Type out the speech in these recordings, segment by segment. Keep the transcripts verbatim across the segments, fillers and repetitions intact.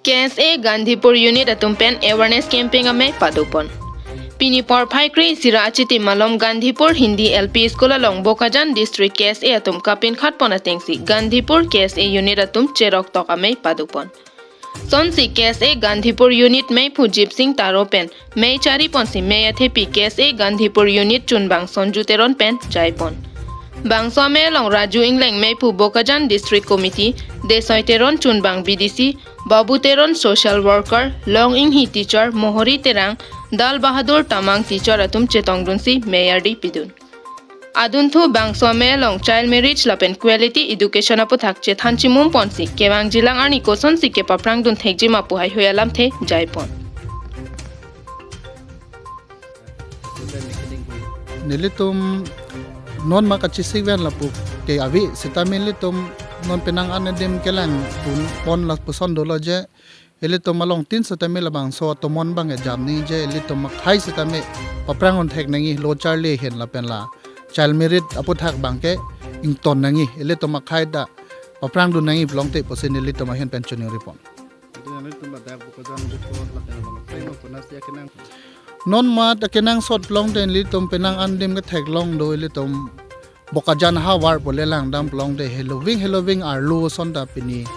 K S A Gandhipur Unit atum pen awareness campaign amei padopon. Pini porphai kre-isi ra achitim malom Gandhipur Hindi L P School along Bokajan District K S A atum kapinkhatpon atengsi Gandhipur K S A Unit atum cheroktok amei padopon. Sonsi K S A Gandhipur Unit meiphu Jipsing Taro pen mei chariponsi mei athepi K S A Gandhipur Unit chunbang Sonju Teron pen jaipon. Bangso amei along Raju Ingleng meiphu Bokajan District Committee, Desoi Teron chunbang B D C, Babu Teron social worker, Long Inghi teacher, Mohori Terang, Dal Bahadur Tamang teacher atum chetongdunsi mei ardi pidun. Adunthu bangso amei along child marriage lapen quality education aputhak chethan chimumponsi kevangjilang arni kosonsi kepaphrangdun thekji ma pu haihui alamthe jaipon. Nelitum non ma kachesik ven lapu ke ave sitame nelitum non penang an adim kelangdun pon lapuson dolo je, ilitum along tin sitame labangso atomon abang ejam nangji je, ilitum akhai sitame paphrang un thek nangji, lo charli ahin lapen la child marriage aputhak abangke ington nangji, ilitum akhai ta paphrangdun nangji pulote pusi nelitum ahin pen choningri pon. Itu yang itu ladak Bokajan District lapen abang saya mau pernah sih kenang. Non mat akenangsot pulote nelitum penang an adim ketheklong do, ilitum Bokajan havar pu le langdam pulote heloving heloving arlo ason ta pini,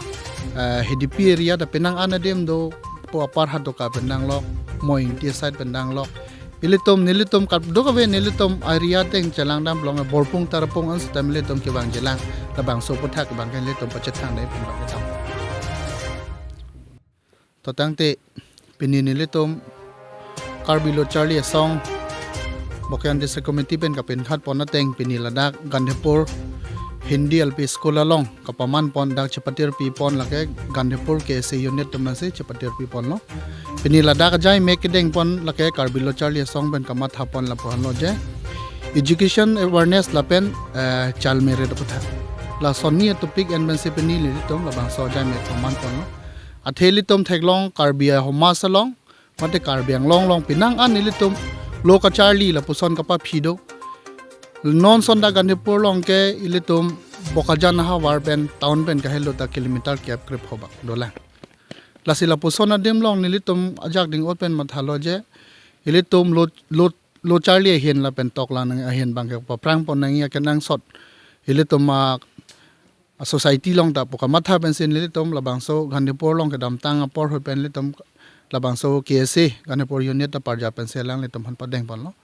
eh, H D P area ta penang an adim do, po apar hadoka pen danglok, Moingti side pen danglok. Ilitum nelitum kap do kave nelitum area ateng chelangdam pulote Borpung Tarapung an sitame ilitum kevangjilang labangso aputhak abangke nelitum pachethang dai pun bak tam. To tangte pini nelitum Karbi Lo Charli Asong Bokajan District Committee pen kapinkhatpon ateng pini ladak Gandhipur Hindi L P School along kapamanpon dak chepatirpipon lake Gandhipur K S A unit atum nasi chepatirpiponlo. Pini ladak ajai mek kedengpon lake Karbi Lo Charli Asong pen kamathapon lapuhanlo je education awareness lapen, eh, child marriage aputhak. Lason ni topic en pensi pini nelitum labangso ajai mek pamanponlo. Athe ilitum theklong Karbi ahomaj along, mate Karbi Anglong along penang an ilitum lo kacharli lapuson kapaphi do. Non sonda Gandhipur along ke ilitum Bokajan havar pen town pen kahelo ta kilometer kiap krep hobak dolang. Lasi lapuson adim along nelitum ajak ding-ot pen mathalo je, ilitum lo, lo, lo charli ahin lapen toklang ahin abangke paphrangpon nangji akenangsot ilitum a, a society along ta pu kamatha pensi nelitum labangso Gandhipur along kedamtang apor hui pen ilitum labangso K S A Gandhipur unit ta parja pensi alanglitum aphan padengponlo.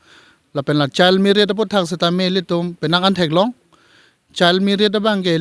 Lapen la child marriage aputhak sitame ilitum penang an theklong. Child marriage abangke